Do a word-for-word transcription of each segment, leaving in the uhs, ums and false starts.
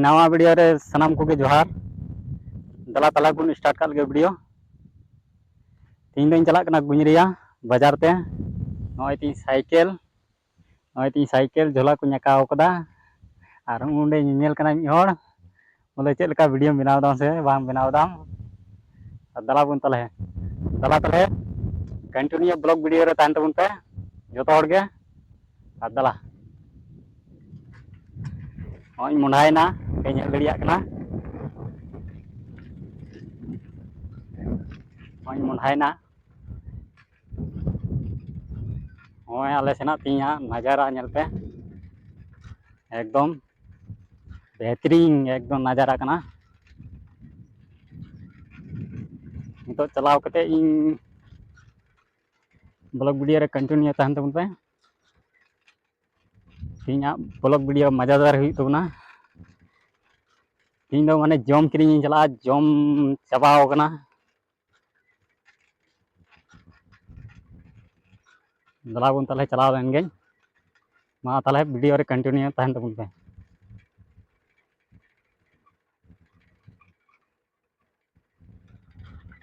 ᱱᱟᱣᱟ ᱵᱷᱤᱰᱤᱭᱳ ᱨᱮ ᱥᱟᱱᱟᱢ ᱠᱚᱜᱮ ᱡᱚᱦᱟᱨ᱾ ᱫᱮᱞᱟ ᱛᱟᱦᱞᱮ ᱵᱚᱱ ᱥᱴᱟᱨᱴ ᱠᱟᱜ ᱞᱮᱜᱮ ᱵᱷᱤᱰᱤᱭᱳ᱾ ᱛᱮᱦᱮᱧ ᱫᱚᱧ ᱪᱟᱞᱟᱜ ᱠᱟᱱᱟ ᱜᱩᱧᱨᱤᱭᱟ ᱵᱟᱡᱟᱨ ᱛᱮ᱾ ᱱᱚᱜᱼᱚᱭ ᱛᱤᱧ ᱥᱟᱭᱠᱮᱞ, ᱱᱚᱜᱼᱚᱭ ᱛᱤᱧ ᱥᱟᱭᱠᱮᱞ, ᱡᱷᱚᱞᱟ ᱠᱚᱧ ᱟᱠᱟᱣ ᱠᱟᱫᱟ᱾ ᱟᱨ ᱚᱸᱰᱮ ᱧᱮᱧᱮᱞ ᱠᱟᱱᱟ ᱢᱤᱫ ᱦᱚᱲ, ᱵᱚᱞᱮ ᱪᱮᱫ ᱞᱮᱠᱟ ᱵᱷᱤᱰᱤᱭᱳᱢ ᱵᱮᱱᱟᱣ ᱫᱟᱢ ᱥᱮ ᱵᱟᱝ ᱵᱮᱱᱟᱣ ᱫᱟᱢ᱾ ᱟᱨ ᱫᱮᱞᱟ ᱵᱚᱱ ᱛᱟᱦᱞᱮ, ᱫᱮᱞᱟ ᱛᱟᱦᱞᱮ ᱠᱚᱱᱴᱤᱱᱤᱭᱩ ᱵᱞᱚᱜ ᱵᱷᱤᱰᱤᱭᱳ ᱨᱮ ᱛᱟᱦᱮᱱ ᱛᱟᱵᱚᱱ ᱯᱮ ᱡᱚᱛᱚ ᱦᱚᱲ ᱜᱮ᱾ ᱟᱨ ᱫᱮᱞᱟ, ᱱᱚᱜᱼᱚᱭ ᱢᱚᱸᱰᱷᱟᱭᱮᱱᱟ, ᱯᱮ ᱧᱮᱞ ᱫᱟᱲᱮᱭᱟᱜ ᱠᱟᱱᱟ᱾ ᱱᱚᱜᱼᱚᱭ ᱢᱚᱸᱰᱷᱟᱭᱮᱱᱟ᱾ ᱱᱚᱜᱼᱚᱭ ᱟᱞᱮ ᱥᱮᱱᱟᱜ ᱛᱮᱦᱮᱧᱟᱜ ᱱᱟᱡᱟᱨᱟ ᱧᱮᱞ ᱯᱮ, ᱮᱠᱫᱚᱢ ᱵᱮᱦᱛᱨᱤᱱ ᱮᱠᱫᱚᱢ ᱱᱟᱡᱟᱨᱟ ᱠᱟᱱᱟ᱾ ᱱᱤᱛᱚᱜ ᱪᱟᱞᱟᱣ ᱠᱟᱛᱮ ᱤᱧ ᱵᱞᱚᱜ ᱵᱷᱤᱰᱤᱭᱳ ᱨᱮ ᱠᱚᱱᱴᱤᱱᱤᱭᱩ ᱛᱟᱦᱮᱱ ᱛᱟᱵᱚᱱ ᱯᱮ᱾ ᱛᱮᱦᱮᱧᱟᱜ ᱵᱞᱚᱜ ᱵᱷᱤᱰᱤᱭᱳ ᱢᱟᱡᱟᱫᱟᱨ ᱦᱩᱭᱩᱜ ᱛᱟᱵᱚᱱᱟ᱾ ᱛᱮᱦᱮᱧ ᱫᱚ ᱢᱟᱱᱮ ᱡᱚᱢ ᱠᱤᱨᱤᱧ ᱤᱧ ᱪᱟᱞᱟᱜᱼᱟ, ᱡᱚᱢ ᱪᱟᱵᱟᱣ ᱠᱟᱱᱟ᱾ ᱫᱮᱞᱟ ᱵᱚᱱ ᱛᱟᱦᱞᱮ ᱪᱟᱞᱟᱣ ᱞᱮᱱ ᱜᱮ᱾ ᱢᱟ ᱛᱟᱦᱞᱮ ᱵᱷᱤᱰᱤᱭᱳ ᱨᱮ ᱠᱚᱱᱴᱤᱱᱤᱭᱩ ᱛᱟᱦᱮᱱ ᱛᱟᱵᱚᱱ ᱯᱮ᱾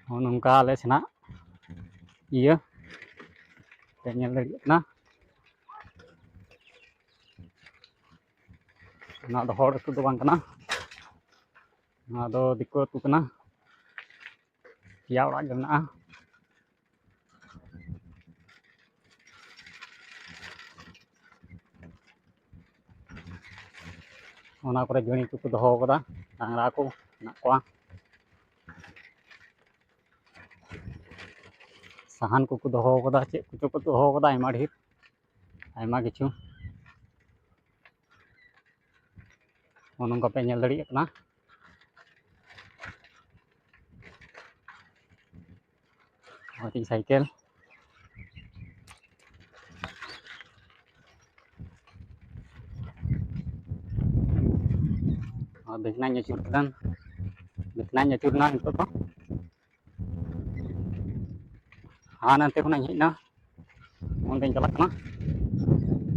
ᱱᱚᱜᱼᱚ ᱱᱚᱝᱠᱟ ᱟᱞᱮ ᱥᱮᱱᱟᱜ ᱤᱭᱟᱹ ᱯᱮ ᱧᱮᱞ ᱫᱟᱲᱮᱭᱟᱜ ᱠᱟᱱᱟ᱾ ᱱᱚᱣᱟ ᱫᱚ ᱦᱚᱲ ᱟᱹᱛᱩ ᱫᱚ ᱵᱟᱝ ᱠᱟᱱᱟ, ᱱᱚᱣᱟ ᱫᱚ ᱫᱤᱠᱩ ᱟᱹᱛᱩ ᱠᱟᱱᱟ᱾ ᱯᱮᱭᱟ ᱚᱲᱟᱜ ᱜᱮ ᱢᱮᱱᱟᱜᱼᱟ᱾ ᱚᱱᱟ ᱠᱚᱨᱮ ᱡᱟᱹᱲᱤ ᱠᱚᱠᱚ ᱫᱚᱦᱚ ᱠᱟᱫᱟ, ᱰᱟᱝᱨᱟ ᱠᱚ ᱢᱮᱱᱟᱜ ᱠᱚᱣᱟ᱾ ᱥᱟᱦᱟᱱ ᱠᱚᱠᱚ ᱫᱚᱦᱚ ᱠᱟᱫᱟ, ᱪᱮᱫ ᱠᱚᱪᱚ ᱠᱚ ᱫᱚᱦᱚ ᱠᱟᱫᱟ, ᱟᱭᱢᱟ ᱰᱷᱮᱨ, ᱟᱭᱢᱟ ᱠᱤᱪᱷᱩ᱾ ᱱᱚᱜᱼᱚ ᱱᱚᱝᱠᱟ ᱯᱮ ᱧᱮᱞ ᱫᱟᱲᱮᱭᱟᱜ ᱠᱟᱱᱟ᱾ ᱱᱚᱜᱼᱚᱭ ᱛᱤᱧ ᱥᱟᱭᱠᱮᱞ᱾ ᱟᱨ ᱵᱤᱪᱷᱱᱟᱧ ᱟᱹᱪᱩᱨ ᱠᱮᱫᱟ, ᱵᱤᱪᱷᱱᱟᱧ ᱟᱹᱪᱩᱨ ᱮᱱᱟ ᱱᱤᱛᱚᱜ ᱫᱚ᱾ ᱦᱟᱱ ᱦᱟᱱᱛᱮ ᱠᱷᱚᱱᱟᱜ ᱤᱧ ᱦᱮᱡ ᱮᱱᱟ, ᱚᱱᱛᱮᱧ ᱪᱟᱞᱟᱜ ᱠᱟᱱᱟ᱾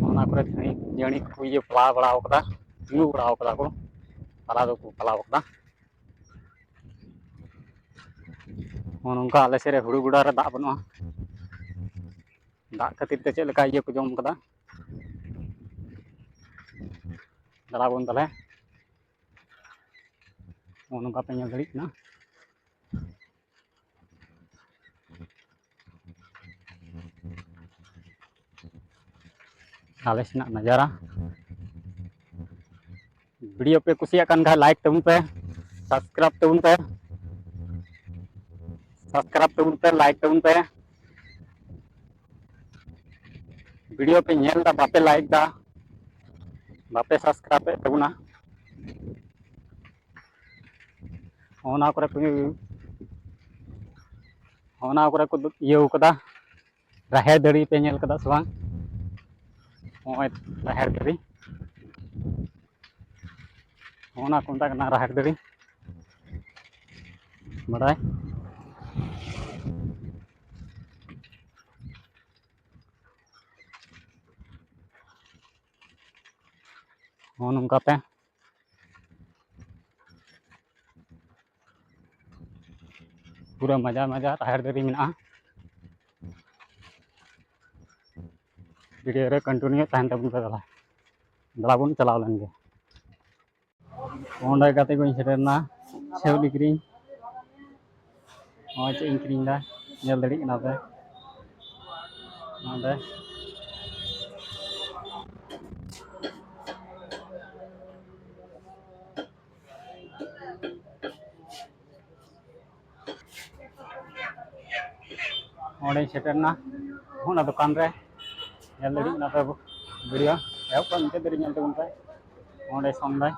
ᱚᱱᱟ ᱠᱚᱨᱮ ᱡᱟᱹᱲᱤ, ᱡᱟᱹᱲᱤ ᱠᱚ ᱤᱭᱟᱹ ᱯᱟᱲᱟᱣ ᱵᱟᱲᱟᱣ ᱠᱟᱫᱟ, ᱛᱤᱸᱜᱩ ᱵᱟᱲᱟᱣ ᱠᱟᱫᱟ ᱠᱚ᱾ ᱯᱟᱞᱟᱣ ᱫᱚᱠᱚ ᱯᱟᱞᱟᱣ ᱠᱟᱫᱟ᱾ ᱱᱚᱜᱼᱚ ᱱᱚᱝᱠᱟ ᱟᱞᱮ ᱥᱮᱫ ᱨᱮ ᱦᱩᱲᱩ ᱜᱚᱰᱟ ᱨᱮ ᱫᱟᱜ ᱵᱟᱹᱱᱩᱜᱼᱟ᱾ ᱫᱟᱜ ᱠᱷᱟᱹᱛᱤᱨ ᱛᱮ ᱪᱮᱫ ᱞᱮᱠᱟ ᱤᱭᱟᱹ ᱠᱚ ᱡᱚᱢ ᱠᱟᱫᱟ᱾ ᱫᱟᱬᱟ ᱵᱚᱱ ᱛᱟᱦᱞᱮ᱾ ᱱᱚᱜᱼᱚ ᱱᱚᱝᱠᱟ ᱯᱮ ᱧᱮᱞ ᱫᱟᱲᱮᱭᱟᱜ ᱠᱟᱱᱟ᱾ ᱟᱞᱮ ᱥᱮᱱᱟᱜ ᱱᱟᱡᱟᱨᱟ᱾ ᱵᱷᱤᱰᱤᱭᱳ ᱯᱮ ᱠᱩᱥᱤᱭᱟᱜ ᱠᱟᱱ ᱠᱷᱟᱱ ᱞᱟᱭᱤᱠ ᱛᱟᱵᱚᱱ ᱯᱮ, ᱥᱟᱵᱥᱠᱨᱟᱭᱤᱵ ᱛᱟᱵᱚᱱ ᱯᱮ, ᱥᱟᱵᱥᱠᱨᱟᱭᱤᱵ ᱛᱟᱵᱚᱱ ᱯᱮ, ᱞᱟᱭᱤᱠ ᱛᱟᱵᱚᱱ ᱯᱮ᱾ ᱵᱷᱤᱰᱤᱭᱳ ᱯᱮ ᱧᱮᱞ ᱮᱫᱟ, ᱵᱟᱯᱮ ᱞᱟᱭᱤᱠ ᱮᱫᱟ, ᱵᱟᱯᱮ ᱥᱟᱵᱥᱠᱨᱟᱭᱤᱵ ᱮᱫ ᱛᱟᱵᱚᱱᱟ᱾ ᱚᱱᱟ ᱠᱚᱨᱮ ᱠᱚ, ᱚᱱᱟ ᱠᱚᱨᱮ ᱠᱚ ᱤᱭᱟᱹᱣ ᱠᱟᱫᱟ᱾ ᱨᱟᱦᱮᱲ ᱫᱟᱨᱮ ᱯᱮ ᱧᱮᱞ ᱠᱟᱫᱟ ᱥᱮ ᱵᱟᱝ? ᱱᱚᱜᱼᱚᱭ ᱨᱟᱦᱮᱲ ᱫᱟᱨᱮ, ᱚᱱᱟ ᱠᱚ ᱢᱮᱛᱟᱜ ᱠᱟᱱᱟ ᱨᱟᱦᱮᱲ ᱫᱟᱨᱮ᱾ ᱵᱟᱰᱟᱭ? ᱱᱚᱜᱼᱚ ᱱᱚᱝᱠᱟ ᱛᱮ ᱯᱩᱨᱟᱹ ᱢᱟᱡᱟ ᱢᱟᱡᱟ ᱨᱟᱦᱮᱲ ᱫᱟᱨᱮ ᱢᱮᱱᱟᱜᱼᱟ᱾ ᱵᱷᱤᱰᱤᱭᱳ ᱨᱮ ᱠᱚᱱᱴᱤᱱᱤᱭᱩ ᱛᱟᱦᱮᱱ ᱛᱟᱵᱚᱱ ᱯᱮ᱾ ᱫᱮᱞᱟ, ᱫᱮᱞᱟ ᱵᱚᱱ ᱪᱟᱞᱟᱣ ᱞᱮᱱ ᱜᱮ᱾ ᱚᱸᱰᱮ ᱜᱟᱛᱮ ᱠᱚᱧ ᱥᱮᱴᱮᱨ ᱮᱱᱟ ᱪᱷᱟᱹᱣᱞᱤ ᱠᱤᱨᱤᱧ᱾ ᱱᱚᱜᱼᱚᱭ ᱪᱮᱫ ᱤᱧ ᱠᱤᱨᱤᱧ ᱮᱫᱟ, ᱧᱮᱞ ᱫᱟᱲᱮᱭᱟᱜ ᱠᱟᱱᱟ ᱯᱮ ᱱᱚᱸᱰᱮ᱾ ᱚᱸᱰᱮᱧ ᱥᱮᱴᱮᱨ ᱮᱱᱟ, ᱚᱱᱟ ᱫᱚᱠᱟᱱ ᱨᱮ᱾ ᱧᱮᱞ ᱫᱟᱲᱮᱭᱟᱜ ᱠᱟᱱᱟ ᱯᱮ ᱵᱷᱤᱰᱤᱭᱳ ᱮᱦᱚᱵ ᱠᱷᱚᱱ ᱢᱩᱪᱟᱹᱫ ᱫᱷᱟᱹᱨᱤᱡ ᱧᱮᱞ ᱛᱟᱵᱚᱱ ᱯᱮ᱾ ᱚᱸᱰᱮ ᱥᱚᱝ ᱫᱟᱭ᱾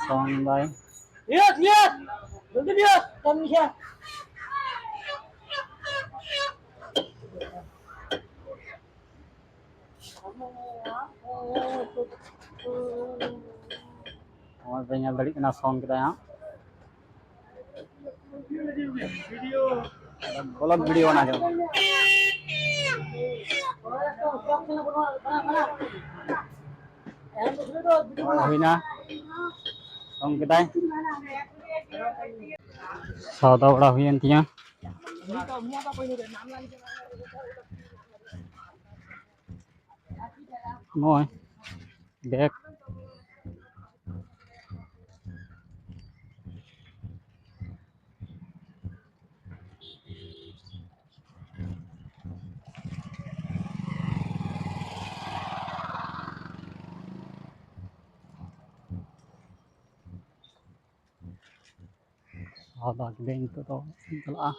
ᱥᱚᱝ ᱫᱟᱭ᱾ ᱞᱤᱭᱟᱥ, ᱞᱤᱭᱟᱥ, ᱡᱚᱞᱫᱤ ᱞᱤᱭᱟᱥ, ᱠᱟᱹᱢᱤ ᱥᱮ᱾ ᱱᱚᱜᱼᱚᱭ ᱯᱮ ᱧᱮᱞ ᱫᱟᱲᱮᱭᱟᱜ ᱠᱟᱱᱟ, ᱥᱚᱝ ᱠᱮᱫᱟᱭ ᱦᱟᱸᱜ᱾ ᱵᱞᱚᱜ ᱵᱷᱤᱰᱤᱭᱳ ᱵᱟᱱᱟ ᱡᱚᱝ᱾ ᱦᱩᱭᱱᱟ, ᱡᱚᱢ ᱠᱮᱫᱟᱭ, ᱥᱟᱣᱫᱟ ᱵᱟᱲᱟ ᱦᱩᱭᱮᱱ ᱛᱤᱧᱟ᱾ ᱱᱚᱜᱼᱚᱭ ᱵᱮᱜᱽ᱾ ᱥᱟᱣᱫᱟ ᱠᱤᱫᱟᱹᱧ, ᱱᱤᱛᱚᱜ ᱫᱚ ᱪᱟᱞᱟᱜᱼᱟ᱾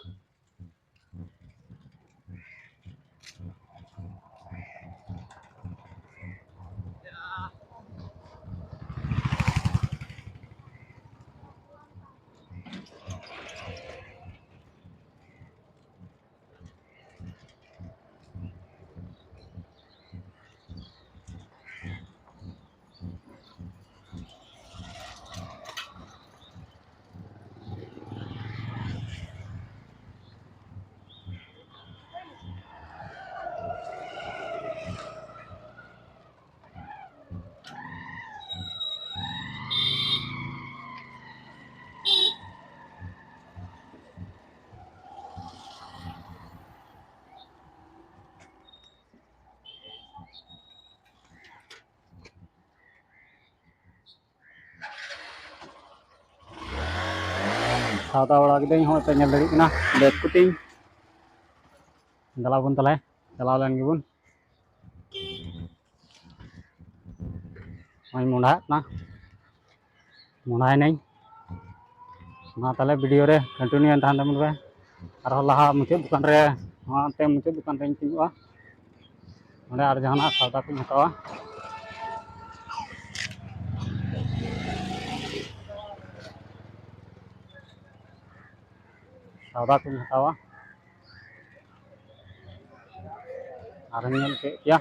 ᱥᱟᱣᱫᱟ ᱵᱟᱲᱟ ᱠᱤᱫᱟᱹᱧ, ᱦᱚᱸᱜᱼᱚᱭ ᱯᱮ ᱧᱮᱞ ᱫᱟᱲᱮᱭᱟᱜ ᱠᱟᱱᱟ ᱵᱮᱜᱽ ᱠᱚᱛᱤᱧ᱾ ᱫᱮᱞᱟ ᱵᱚᱱ ᱛᱟᱦᱞᱮ, ᱪᱟᱞᱟᱣ ᱞᱮᱱ ᱜᱮᱵᱚᱱ᱾ ᱱᱚᱜᱼᱚᱭ ᱢᱚᱸᱰᱷᱟᱜ ᱠᱟᱱᱟ, ᱢᱚᱸᱰᱷᱟᱭᱮᱱᱟᱹᱧ᱾ ᱢᱟ ᱛᱟᱦᱞᱮ video ᱨᱮ continue ᱛᱟᱦᱮᱱ ᱛᱟᱵᱚᱱ ᱯᱮ᱾ ᱟᱨᱦᱚᱸ ᱞᱟᱦᱟ ᱢᱩᱪᱟᱹᱫ ᱫᱚᱠᱟᱱ ᱨᱮ, ᱱᱚᱣᱟ ᱛᱮ ᱢᱩᱪᱟᱹᱫ ᱫᱚᱠᱟᱱ ᱨᱮᱧ ᱛᱤᱸᱜᱩᱜᱼᱟ᱾ ᱱᱚᱰᱮ ᱟᱨ ᱡᱟᱦᱟᱱᱟᱜ ᱥᱟᱣᱫᱟ ᱠᱚᱧ ᱦᱟᱛᱟᱣᱟ᱾ ᱥᱟᱣᱫᱟ ᱠᱚᱧ ᱦᱟᱛᱟᱣᱟ᱾ ᱟᱨ ᱧᱮᱞ ᱠᱮᱫ ᱜᱮᱭᱟ,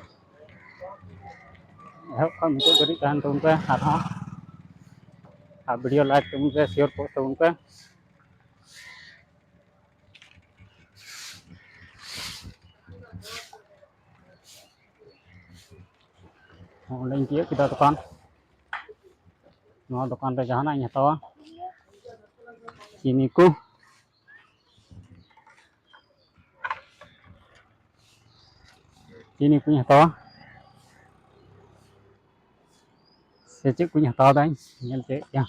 ᱮᱦᱚᱵ ᱠᱷᱚᱱ ᱢᱩᱪᱟᱹᱫ ᱫᱷᱟᱹᱨᱤᱡ ᱛᱟᱦᱮᱱ ᱛᱟᱵᱚᱱ ᱯᱮ᱾ ᱟᱨᱦᱚᱸ ᱟᱨ video like ᱛᱟᱵᱚᱱ ᱯᱮ, share ᱠᱚ ᱛᱟᱵᱚᱱ ᱯᱮ᱾ ᱚᱸᱰᱮᱧ ᱛᱤᱭᱳᱜ ᱠᱮᱫᱟ ᱫᱚᱠᱟᱱ᱾ ᱱᱚᱣᱟ ᱫᱚᱠᱟᱱ ᱨᱮ ᱡᱟᱦᱟᱱᱟᱜ ᱤᱧ ᱦᱟᱛᱟᱣᱟ, ᱪᱤᱱᱤ ᱠᱚ, ᱪᱤᱱᱤ ᱠᱚᱧ ᱦᱟᱛᱟᱣᱟ᱾ ᱥᱮ ᱪᱮᱫ ᱠᱚᱧ ᱦᱟᱛᱟᱣ ᱫᱟᱧ ᱧᱮᱞ ᱦᱚᱪᱚᱭᱮᱫ ᱯᱮᱭᱟ᱾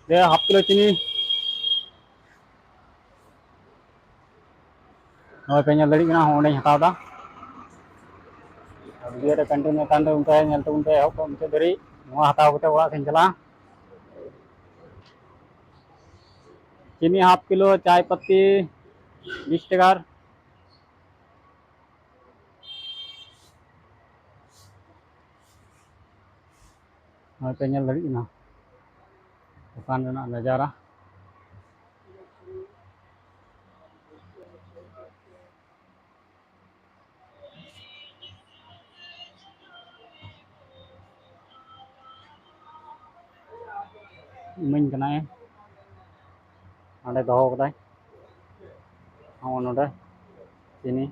ᱫᱮ, ᱦᱟᱯ ᱠᱤᱞᱳ ᱪᱤᱱᱤ᱾ ᱱᱚᱜᱼᱚᱭ ᱯᱮ ᱧᱮᱞ ᱫᱟᱲᱮᱭᱟᱜ ᱠᱟᱱᱟ, ᱦᱚᱸ, ᱚᱸᱰᱮᱧ ᱦᱟᱛᱟᱣ ᱮᱫᱟ᱾ ᱵᱷᱤᱰᱤᱭᱳ ᱨᱮ ᱠᱚᱱᱴᱤᱱᱤᱭᱩ ᱠᱟᱱ ᱛᱟᱵᱚᱱ ᱯᱮ, ᱧᱮᱞ ᱛᱟᱵᱚᱱ ᱯᱮ ᱮᱦᱚᱵ ᱠᱷᱚᱱ ᱢᱩᱪᱟᱹᱫ ᱫᱷᱟᱹᱨᱤᱡ᱾ ᱱᱚᱣᱟ ᱦᱟᱛᱟᱣ ᱠᱟᱛᱮ ᱚᱲᱟᱜ ᱥᱮᱫ ᱤᱧ ᱪᱟᱞᱟᱜᱼᱟ᱾ ᱪᱤᱱᱤ ᱦᱟᱯ ᱠᱤᱞᱳ, ᱪᱟᱭ ᱯᱟᱹᱛᱤ ᱵᱤᱥ ᱴᱟᱠᱟᱨ᱾ ᱱᱚᱜᱼᱚᱭ ᱯᱮ ᱧᱮᱞ ᱫᱟᱲᱮᱭᱟᱜ ᱠᱟᱱᱟ ᱫᱚᱠᱟᱱ ᱨᱮᱱᱟᱜ ᱱᱟᱡᱟᱨᱟ᱾ ᱤᱢᱟᱹᱧ ᱠᱟᱱᱟᱭ, ᱦᱟᱸᱰᱮ ᱫᱚᱦᱚ ᱠᱟᱫᱟᱭ, ᱦᱚᱸᱜᱼᱚ ᱱᱚᱰᱮ ᱪᱤᱱᱤ᱾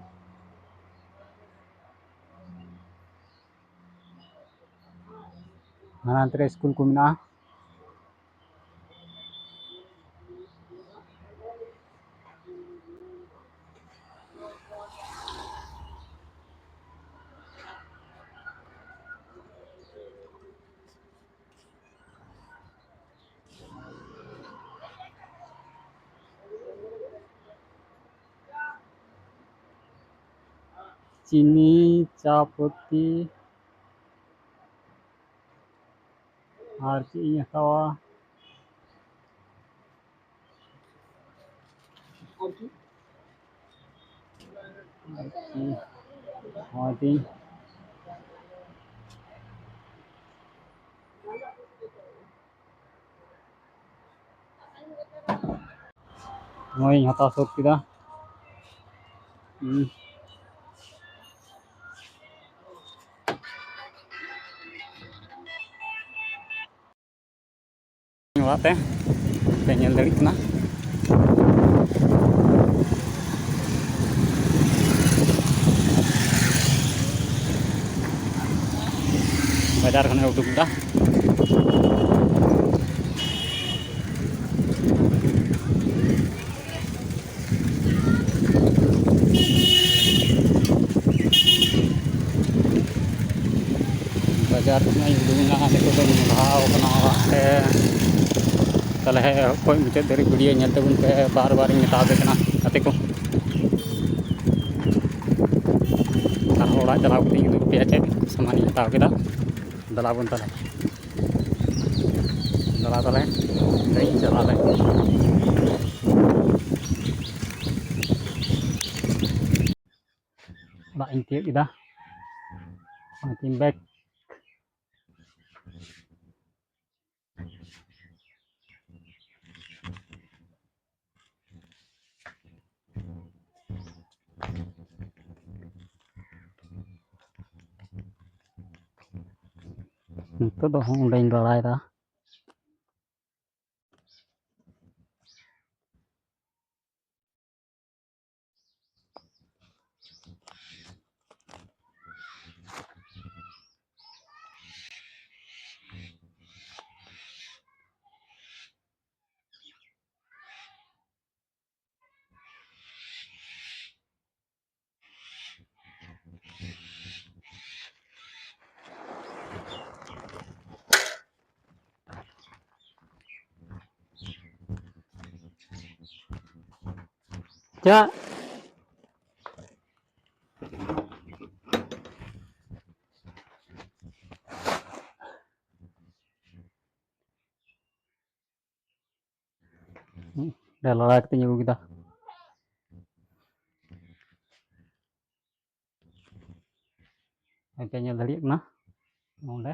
ᱦᱟᱱᱟ ᱦᱟᱱᱛᱮ ᱨᱮ ᱥᱠᱩᱞ ᱠᱚ ᱢᱮᱱᱟᱜᱼᱟ᱾ ᱪᱤᱱᱤ, ᱪᱟ ᱯᱟᱹᱛᱤ, ᱟᱨ ᱪᱮᱫ ᱤᱧ ᱦᱟᱛᱟᱣᱟ? ᱟᱨᱠᱤ ᱱᱚᱣᱟ ᱛᱤᱧ᱾ ᱱᱚᱣᱟᱧ ᱦᱟᱛᱟᱣ ᱥᱟᱹᱛ ᱠᱮᱫᱟ᱾ ᱦᱩᱸ᱾ ᱚᱲᱟᱜ ᱛᱮ ᱯᱮ ᱧᱮᱞ ᱫᱟᱲᱮᱭᱟᱜ ᱠᱟᱱᱟ᱾ ᱵᱟᱡᱟᱨ ᱠᱷᱚᱱᱮ ᱩᱰᱩᱠ ᱮᱫᱟ᱾ ᱵᱟᱡᱟᱨ ᱠᱷᱚᱱᱟᱜ ᱤᱧ ᱩᱰᱩᱠ ᱮᱱᱟ, ᱱᱤᱛᱚᱜ ᱫᱚᱧ ᱢᱚᱦᱰᱟᱣ ᱠᱟᱱᱟ ᱚᱲᱟᱜ ᱛᱮ᱾ ᱛᱟᱦᱚᱞᱮ ᱮᱦᱚᱵ ᱠᱷᱚᱱ ᱢᱩᱪᱟᱹᱫ ᱫᱷᱟᱹᱨᱤᱡ video ᱧᱮᱞ ᱛᱟᱵᱚᱱ ᱯᱮ, ᱵᱟᱨ ᱵᱟᱨ ᱤᱧ ᱢᱮᱛᱟᱣ ᱟᱯᱮ ᱠᱟᱱᱟ ᱜᱟᱛᱮ ᱠᱚ᱾ ᱟᱨᱦᱚᱸ ᱚᱲᱟᱜ ᱪᱟᱞᱟᱣ ᱠᱟᱛᱮ ᱤᱧ ᱩᱫᱩᱜ ᱟᱯᱮᱭᱟ ᱪᱮᱫ ᱥᱟᱢᱟᱱ ᱤᱧ ᱦᱟᱛᱟᱣ ᱠᱮᱫᱟ᱾ ᱫᱮᱞᱟ ᱵᱚᱱ ᱛᱟᱦᱚᱞᱮ, ᱫᱮᱞᱟ ᱛᱟᱦᱚᱞᱮ, ᱫᱮᱡ ᱪᱟᱞᱟᱜ ᱞᱮ᱾ ᱚᱲᱟᱜ ᱤᱧ ᱛᱤᱭᱳᱜ ᱠᱮᱫᱟ᱾ ᱚᱱᱟᱛᱤᱧ back᱾ ᱱᱤᱛᱚᱜ ᱫᱚ ᱦᱚᱸ ᱚᱸᱰᱮᱧ ᱨᱟᱲᱟᱭᱮᱫᱟ᱾ ᱪᱟᱜ᱾ ᱦᱩᱸ, ᱰᱷᱮᱨ ᱞᱟᱲᱟ ᱠᱟᱛᱮᱧ ᱟᱹᱜᱩ ᱠᱮᱫᱟ᱾ ᱟᱯᱮ ᱧᱮᱞ ᱫᱟᱲᱮᱭᱟᱜ ᱠᱟᱱᱟ ᱱᱚᱰᱮ᱾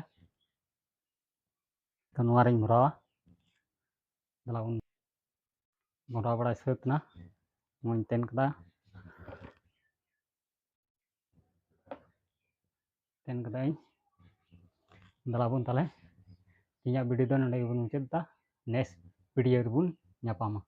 ᱛᱚ, ᱱᱚᱣᱟ ᱨᱤᱧ ᱵᱷᱚᱨᱟᱣᱟ᱾ ᱫᱮᱞᱟ ᱵᱚᱱ ᱵᱷᱚᱨᱟᱣ ᱵᱟᱲᱟᱭ ᱥᱟᱹᱛ ᱮᱱᱟ᱾ ᱱᱚᱣᱟᱧ ᱛᱮᱱ ᱠᱟᱫᱟ᱾ ᱛᱮᱱ ᱠᱟᱫᱟᱹᱧ᱾ ᱫᱮᱞᱟ ᱵᱚᱱ ᱛᱟᱦᱞᱮ, ᱤᱧᱟᱹᱜ video ᱫᱚ ᱱᱚᱰᱮ ᱜᱮᱵᱚᱱ ᱢᱩᱪᱟᱹᱫ ᱮᱫᱟ᱾ Next video ᱨᱮᱵᱚᱱ ᱧᱟᱯᱟᱢᱟ᱾